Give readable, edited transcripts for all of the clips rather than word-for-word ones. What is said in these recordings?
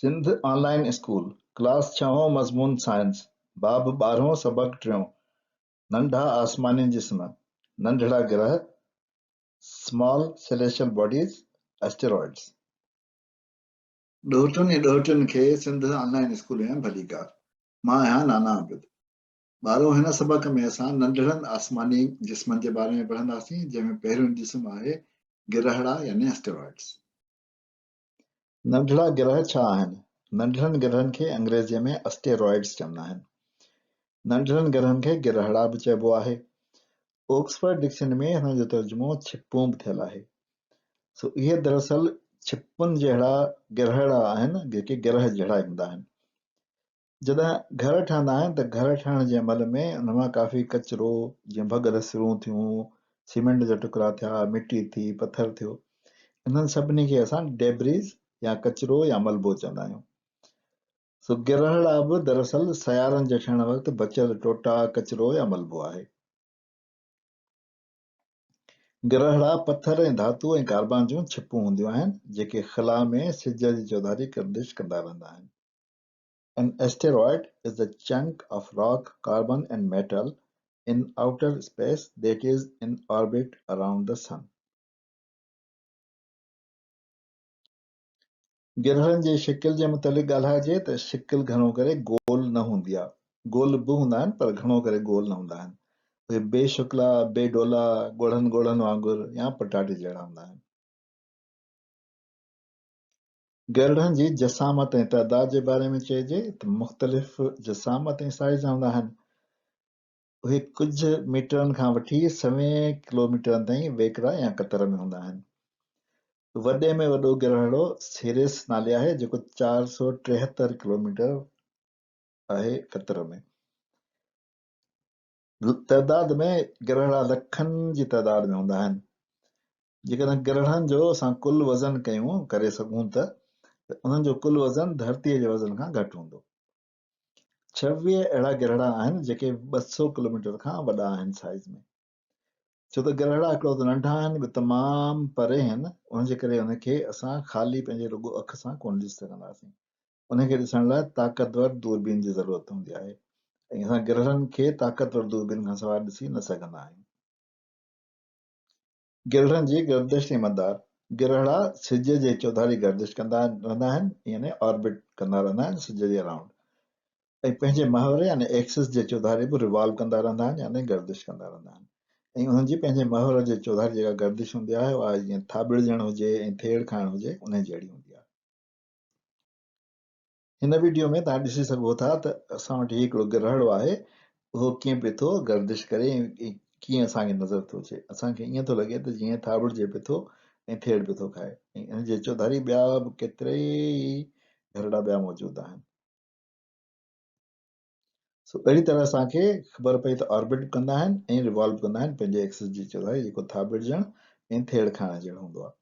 سنڌ آن line school, class ڇهون مضمون science, باب ٻارهون سبق ٽيون، ننڍا آسماني جسم، ننڍڙا گرهه، Small Celestial Bodies، Asteroids. ڏوهٽن ۽ ڏوهٽين کي سنڌ آن لائين اسڪول ۾ ڀليڪار. مان آهيان نانا عابد. ٻارو هن سبق ۾ اسان ننڍڙن آسماني جسمن جي باري ۾ پڙهنداسين جنهن ۾ پهريون جسم آهي گرهڙا يعني Asteroids. ننڍڙا گرهه ڇا آهن؟ ننڍڙن گرهن کي انگريزيء ۾ Asteroids چوندا آهن. ننڍڙن گرهن کي گرهڙا به چئبو آهي. اوڪسفرڊ ڊڪشنري ۾ هن جو ترجمو ڇپون به ٿيل آهي. سو اهي دراصل ڇپن جهڙا گرهڙا آهن جيڪي گرهه جهڙا ئي هوندا آهن. جڏهن گهر ٺهندا آهن ته گهر ٺهڻ جي عمل ۾ ان مان ڪافي ڪچرو جيئن ڀڳل سرون ٿيون، سيمينٽ جا ٽڪرا ٿيا، مٽي ٿي، پٿر ٿيو، انهن سڀني کي اسان ڊيبريز يا ڪچرو يا ملبو چوندا آهيون. سو گرهڙا به دراصل سيارن جي ٺهڻ وقت بچيل ٽوٽا، ڪچرو يا ملبو آهي. گرهڙا پٿر ۽ ڌاتو ۽ ڪاربان جون ڇپون هونديون آهن، جيڪي خلا ۾ سج جي چوڌاري گردش ڪندا رهندا آهن. An asteroid is a chunk of rock, carbon and metal in outer space that is in orbit around the sun. گرهن جي شڪل جي متعلق ڳالهائجي ته شڪل گهڻو ڪري گول نه هوندي آهي. گول به هوندا آهن پر گهڻو ڪري گول نه هوندا آهن. اهي بي شڪلا، بي ڊولا، ڳوڙهن ڳوڙهن وانگر يا پٽاٽي جهڙا هوندا آهن. گرڙن جي جسامت ۽ تعداد جي باري ۾ چئجي ته مختلف جسامت ۽ سائيز جا هوندا آهن. اهي ڪجهه ميٽرن کان وٺي سوين ڪلوميٽرن تائين ويڪرا يا قطر ۾ هوندا آهن. وڏي ۾ وڏو گرهڙو سيريس نالي آهي جيڪو 473 ڪلوميٽر آهي قطر ۾. تعداد ۾ گرهڙا لکن جي تعداد ۾ هوندا آهن. جيڪڏهن گرهڙن جو اسان ڪل وزن ڪيون ڪري سگهون ته انهن جو ڪل وزن ڌرتيء جي وزن کان گهٽ هوندو. 26 اهڙا گرهڙا آهن جيڪي 200 ڪلوميٽر کان وڏا آهن سائيز ۾. ڇو ته گرهڙا هڪڙو ته ننڍا آهن ٻيو تمام پري آهن ان جي ڪري ان کي اسان خالي پنهنجي رڳو اک سان ڪونه ڏسي سگهنداسين. ان کي ڏسڻ لاء طاقتور دوربين جي ضرورت هوندي آهي ۽ اسان گرهڙن کي طاقتور دوربين کان سواء ڏسي نه سگهندا آهيون. گرهڙن جي گردش ۽ مدار، گرهڙا سج جي چوڌاري گردش ڪندا رهندا آهن يعني آربٽ ڪندا رهندا آهن سج جي اراؤنڊ ۽ پنهنجي محور يعني ايڪسس جي چوڌاري به ريوالو ڪندا رهندا آهن يعني گردش ڪندا رهندا آهن ۽ انهن جي پنهنجي محور جي چوڌاري جيڪا گردش هوندي آهي اها جيئن ٿاٻڙجڻ هجي ۽ ٿيڙ کائڻ هجي انهي جهڙي هوندي آهي. هن وڊيو ۾ توهان ڏسي سگهو ٿا ته اسان وٽ هي هڪڙو گرهڙو آهي اهو ڪيئن پئي ٿو گردش ڪري ۽ ڪيئن اسان کي نظر ٿو اچي. اسان کي ائين ٿو لڳي ته جيئن ٿاٻڙجي پئي ٿو ۽ ٿيڙ پئي ٿو کائي ۽ ان جي چوڌاري ٻيا به ڪيترائي گرهڙا ٻيا موجود آهن. سو اهڙي طرح اسان کي خبر پئي ته آربٽ به ڪندا آهن ۽ ريوالو به ڪندا آهن پنهنجي ايڪسس جي چوڌاري جيڪو ٿاٻڙجڻ ۽ ٿيڙ کائڻ جهڙو هوندو آهي.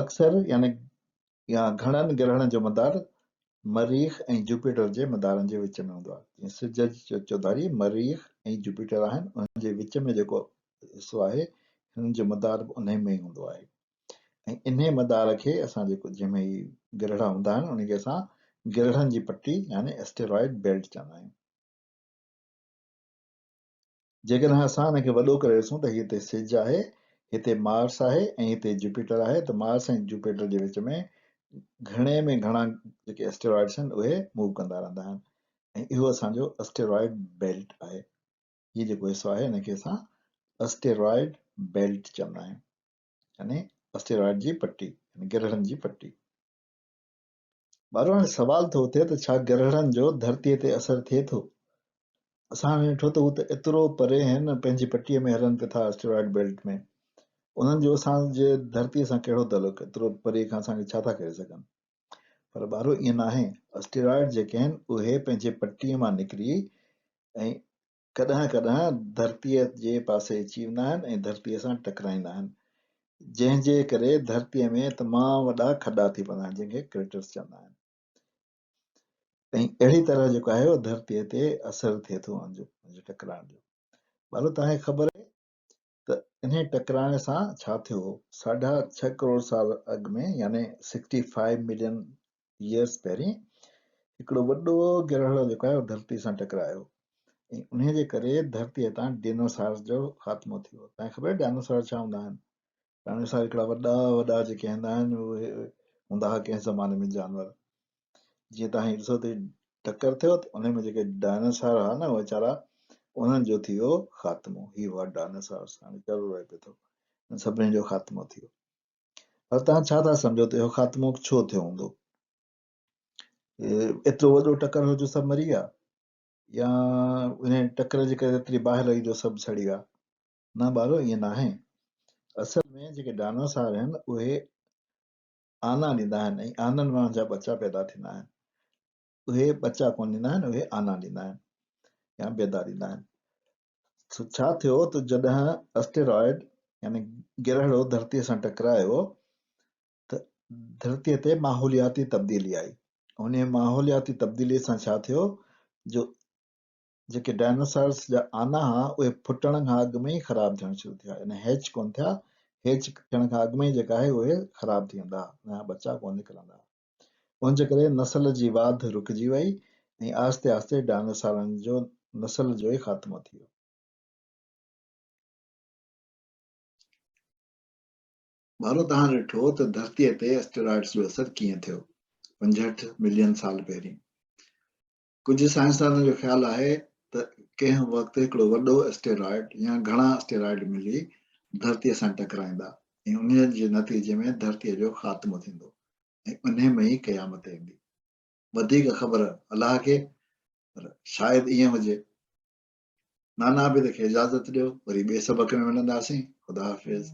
اڪثر يعني يا گهڻن گرهڻن جو مدار مريخ ۽ جوپيٽر جي مدارن جي وچ ۾ هوندو آهي. جيئن سج جي چوڌاري مريخ ۽ جوپيٽر آهن، انهن جي وچ ۾ جيڪو حصو آهي، هنن جو مدار به انهي ۾ ئي هوندو آهي ۽ انهي مدار کي اسان جيڪو جنهن ۾ هي گرهڙا هوندا آهن، ان کي اسان گرهڙن جي پٽي يعني اسٽيرائيڊ بيلٽ چوندا آهيون. جيڪڏهن اسان ان کي وڏو ڪري ڏسون ته هتي سج آهي، هتي مارس آهي ۽ هتي جوپيٽر آهي ته مارس ۽ جوپيٽر جي وچ ۾ گهڻي ۾ گهڻا جيڪي اسٽيرائڊس آهن اهي موو ڪندا رهندا آهن ۽ اهو اسان جو اسٽيرائڊ بيلٽ آهي. هي جيڪو حصو آهي ان کي اسان اسٽيرائڊ بيلٽ چوندا آهيون يعني اسٽيرائڊ جي پٽي يعني گرهڙن جي پٽي. ٻارو هاڻي سوال ٿو اٿي ته ڇا گرهڙن جو ڌرتيء تي اثر ٿئي ٿو؟ اسان هاڻي ڏٺو ته هو ته ايترو پري آهن پنهنجي پٽيء ۾ هلن پيا ٿا اسٽيرائڊ بيلٽ ۾ انهن جو اسان جي ڌرتيء سان ڪهڙو تعلق ايترو پري کان اسان کي ڇا ٿا ڪري سگهن؟ پر ٻارو ائين ناهي اسٽيرائڊ جيڪي آهن اهي پنهنجي پٽيء مان نڪري ۽ ڪڏهن ڪڏهن ڌرتيء جي پاسي اچي ويندا آهن ۽ ڌرتيء سان ٽڪرائيندا آهن، جنهن جي ڪري ڌرتيء ۾ تمام وڏا کڏا ٿي پوندا آهن، جنهن کي Craters چوندا آهن ۽ اهڙي طرح جيڪو آهي اهو ڌرتيء تي اثر ٿئي ٿو ان جو ان جي ٽڪرائڻ جو. ٻارو توهان کي خبر آهي ته انهي ٽڪرائڻ سان ڇا ٿيو هو؟ ساڍا ڇهه ڪروڙ سال اڳ ۾ يعني 65 ملين يئرس پهرين هڪڙو وڏو گرهڙو جيڪو آهي ڌرتي سان ٽڪرايو ۽ انهي جي ڪري ڌرتي تان ڊينوسارس جو خاتمو ٿي ويو. تنهن خبر ڊائنوسار ڇا هوندا آهن؟ ڊائنوسار هڪڙا وڏا وڏا جيڪي هوندا آهن اهي هوندا هئا ڪنهن زماني ۾ جانور. جيئن تهان هي ڏسو ته ٽڪر ٿيو ته انهي ۾ جيڪي ڊائنوسار هئا نه ويچارا انهن جو ٿي ويو خاتمو. هي هئا ڊائنوسارس هاڻي چرو رهي پيو ٿو سڀني جو خاتمو ٿي ويو. پر توهان ڇا ٿا سمجهو ته اهو خاتمو ڇو ٿيو هوندو؟ ايترو وڏو ٽڪر هو جو سڀ مري ويا يا ان ٽڪر جي ڪري ايتري باهه لڳي جو سڀ سڙي ويا؟ نه ٻارو ائين ناهي. اصل ۾ جيڪي ڊائنوسار آهن اهي آنا ڏيندا آهن ۽ آنن مان انهن جا ٻچا پيدا ٿيندا آهن. اهي ٻچا ڪونه ڏيندا آهن اهي آنا ڏيندا آهن يا بيدا ڏيندا آهن. سو ڇا ٿيو ته جڏهن اسٽيرائڊ يعني گرهڙو ڌرتيء سان ٽڪرايو ته ڌرتيء تي ماحولياتي تبديلي آئي. انهيء ماحولياتي تبديليء سان ڇا ٿيو جو جيڪي ڊائنوسارس جا آنا ها اهي ڦٽڻ کان اڳ ۾ ئي خراب ٿيڻ شروع ٿيا يعني هيچ ڪونه ٿيا، هيچ ٿيڻ کان اڳ ۾ ئي جيڪا آهي اهي خراب ٿي ويندا ها، ان جا ٻچا ڪونه نڪرندا ها. ان جي ڪري نسل جي واڌ رڪجي وئي ۽ آهستي آهستي ڊائنوسارن جو نسل جو ئي خاتمو ٿي ويو. ٻارو توهان ڏٺو ته ڌرتيء تي اسٽيرائڊس جو اثر ڪيئن ٿيو 65 ملين سال پهرين. ڪجهه سائنسدانن جو خيال آهي ته ڪنهن وقت هڪڙو وڏو اسٽيرائڊ يا گهڻا اسٽيرائڊ ملي ڌرتيء سان ٽڪرائيندا ۽ انهيء جي نتيجي ۾ ڌرتيء جو خاتمو ٿيندو ۽ انهي ۾ ئي قيامت ايندي. وڌيڪ خبر الله کي پر شايد ائين هجي. نانا عابد کي اجازت ڏيو وري ٻئي سبق ۾ ملنداسين. خدا حافظ.